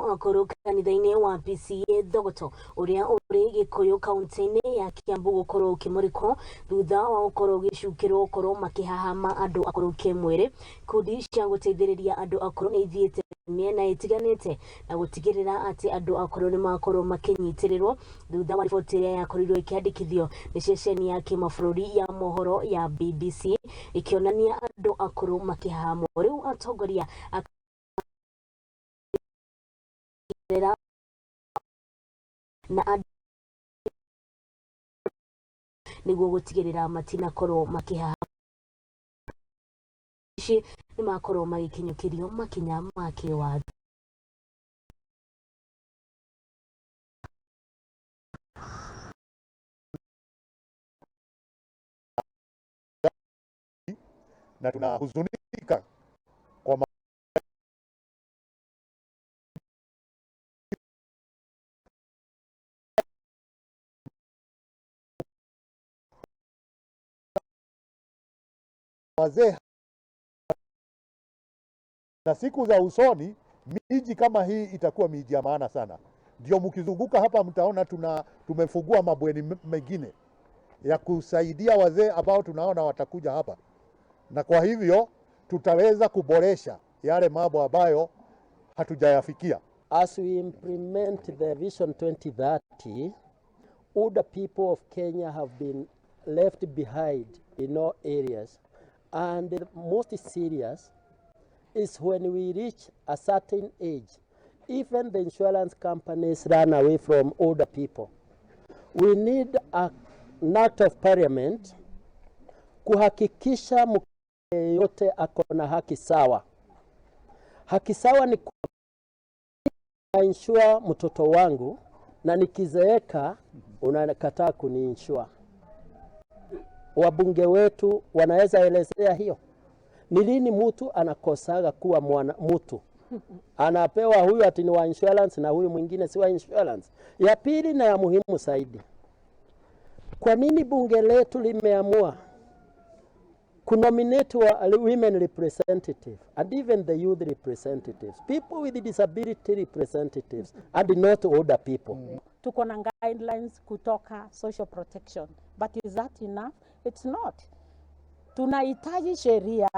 Andũ akũrũ kanitha-inĩ wa PCEA Thogoto ũrĩa ũrĩ Gĩkũyũ kaunti-inĩ ya Kiambu gũkorwo ũkĩmũrĩkwo thutha wa gũkorwo ũgĩcukĩrwo gũkorwo makĩhahama andũ akũrũ kĩmwĩrĩ. Ikundi cia gũteithĩrĩria andũ akũrũ nĩ ithiĩte mĩena ĩtiganĩte na gũtigĩrĩra atĩ andũ akũrũ nĩ makorwo makĩnyitĩrĩrwo thutha wa riboti ĩrĩa yakorirwo ĩkĩandĩkithio nĩ ceceni ya kĩmabũrũri ya mohoro ya BBC ĩkĩonania andũ akũrũ makĩhahamwo. Rĩu atongoria a na andũ nĩguo gũtigĩrĩra matinakorwo makĩhahamwo ici nĩ makorwo magĩkinyũkĩrio makinya ma kĩwatho. Na tunahuzunika kwa wazee na siku za usoni miji kama hii itakuwa miji ya maana sana. Ndio mkizunguka hapa mtaona tumefungua mabweni mengine ya kusaidia wazee ambao tunaona watakuja hapa, na kwa hivyo tutaweza kuboresha yale mambo ambayo hatujayafikia. As we implement the Vision 2030, older people of Kenya have been left behind in all areas. And the most serious is when we reach a certain age, even the insurance companies run away from older people. We need an act of parliament kuhakikisha yote ako na haki sawa. Haki sawa ni insure mtoto wangu na nikizeeka unakataa kuniinsure. Wabunge wetu wanaweza elezea hiyo? Ni lini mtu anakosaga kuwa mwana mtu anapewa huyu ati ni wa insurance na huyu mwingine si wa insurance? Ya pili na ya muhimu zaidi, kwa nini bunge letu limeamua kunominate wa women representative and even the youth representatives, people with disability representatives and not older people? Tuko na guidelines kutoka social protection, but is that enough? It's not. Tunahitaji sheria,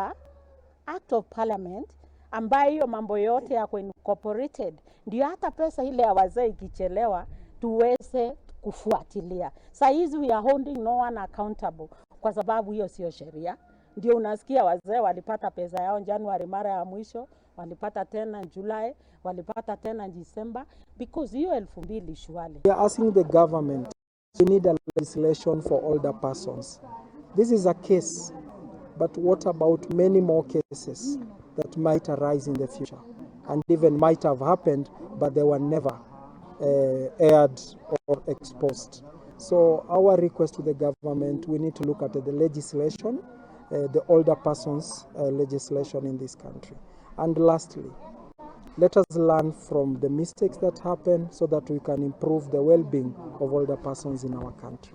act of parliament, ambayo hiyo mambo yote yako incorporated, ndio hata pesa ile ya wazee ikichelewa tuweze kufuatilia. Saa hizi we are holding no one accountable kwa sababu hiyo sio sheria. Ndio unasikia wazee walipata pesa yao Januari mara ya mwisho, walipata tena Julai, walipata tena December, because hiyo 2,000 surely. We are asking the government, we need a legislation for older persons. This is a case, but what about many more cases that might arise in the future and even might have happened, but they were never aired or exposed? So our request to the government, we need to look at the legislation, the older persons legislation in this country. And lastly, let us learn from the mistakes that happen so that we can improve the well-being of older persons in our country.